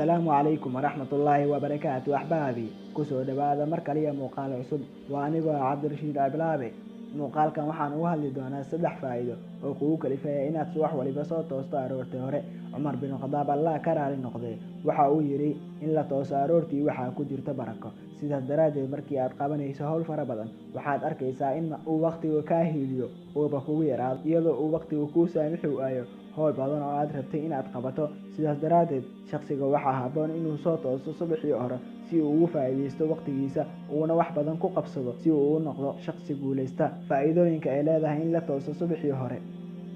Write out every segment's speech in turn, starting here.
Assalaamu calaykum waraxmatullaahi wabarakaatu. Axbaabi, kusoo dhowaada mar kaliya muuqaal cusub. Waa anigoo ah Cabdirashiid Ciblaabe. Muuqaalkan waxaan uga hadli doonaa 3 faa'iido oo kugu kalifaya inaad subax waliba soo toosto aroortii hore. Cumar bin Khadaab, Allah ka raali noqday, waxa uu yidhi: "In la tooso aroortii waxaa ku jirta barako." Sidaas daraaddeed, markii aad qabanayso howl fara badan, waxaad arkaysaa in uu waqtigu kaa hiiliyo, uuba kugu yaraado, iyadoo uu waqtigu kuu saamixi waayo howl badan oo aad rabtay inaad qabato. Sidaas daraaddeed, shakhsiga waxaa habboon inuu soo tooso subaxii hore si uu ugu faa'iidaysto waqtigiisa, uuna wax badan ku qabsado, si uu u noqdo shakhsi guuleysta. Faa'iidooyinka ay leedahay in la tooso subaxii hore.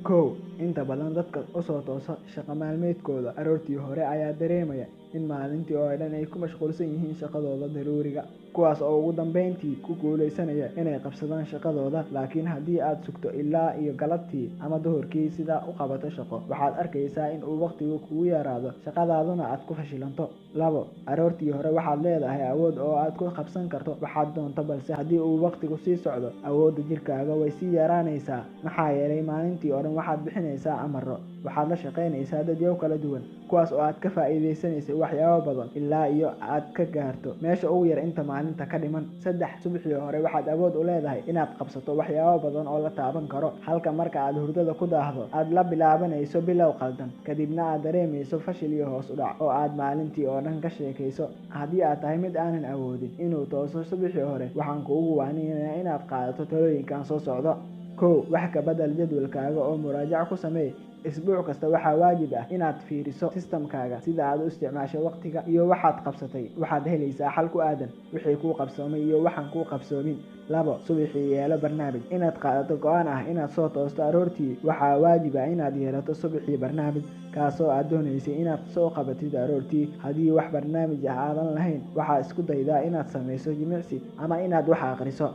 1, inta badan dadka usoo toosa shaqo maalmeedkooda aroortii hore ayaa dareemaya in maalintii oo dhan ay ku mashquulsan yihiin shaqadooda daruuriga, kuwaas oo ugu dambeyntii ku guuleysanaya inay qabsadaan shaqadooda. Laakiin haddii aad sugto ilaa iyo galabtii ama duhurkii sidaa u qabato shaqo, waxaad arkaysaa in uu waqtigu kugu yaraado, shaqadaaduna aad ku fashilanto. 2, aroortii hore waxaad leedahay awood oo aad ku qabsan karto waxaad doonto, balse haddii uu waqtigu sii socdo, awoodda jirkaaga way sii yaraanaysaa, maxaa yeelay maalintii oo dhan waxaad bixinaysaa amarro, waxaad la shaqaynaysaa dadyow kala duwan, kuwaas oo aad ka faa'iidaysanaysay waxyaabo badan ilaa iyo aad ka gaarto meesha ugu yar inta maalinta ka dhiman. 3, subaxii hore waxaad awood u leedahay inaad qabsato waxyaabo badan oo la taaban karo, halka marka aad hurdada ku daahdo aad la bilaabanayso bilow qaldan, kadibna aad dareemayso fashil iyo hoos u dhac oo aad maalintii oo dhan ka sheekayso. Haddii aad tahay mid aanan awoodin inuu tooso subaxii hore, waxaan kuugu waaninayaa inaad qaadato talooyinkan soo socda. 1, wax ka bedel jadwalkaaga oo muraajac ku samee. Isbuuc kasta waxaa waajib ah inaad fiiriso sistamkaaga, sida aad u isticmaasho waqtiga iyo waxaad qabsatay. Waxaad helaysaa xal ku aadan wixii kuu qabsoomay iyo waxaan kuu qabsoomin. 2, subaxii yeelo barnaamij. Inaad qaadato go'aan ah inaad soo toosto aroortii, waxaa waajib ah inaad yeelato subaxii barnaamij kaasoo aad doonaysay inaad soo qabatid aroortii. Haddii wax barnaamij ah aadan lahayn, waxaa isku daydaa inaad samayso jimicsi ama inaad wax akhriso.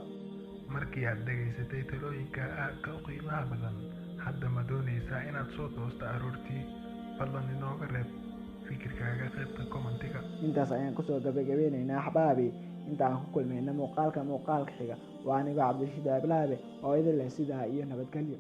Markii aad dhegaysatay talooyinka aadka u qiimaha badan, hadda ma doonaysaa inaad soo toosto aroortii? Fadlan inooga reeb fikirkaaga qaybta commentiga. Intaas ayaan kusoo gabagabeynaynaa, axbaabi. Inta aan ku kulmayna muuqaalka xiga, waa anigoo Cabdirashiid Ablaabe oo idin leh sidaa iyo nabadgelyo.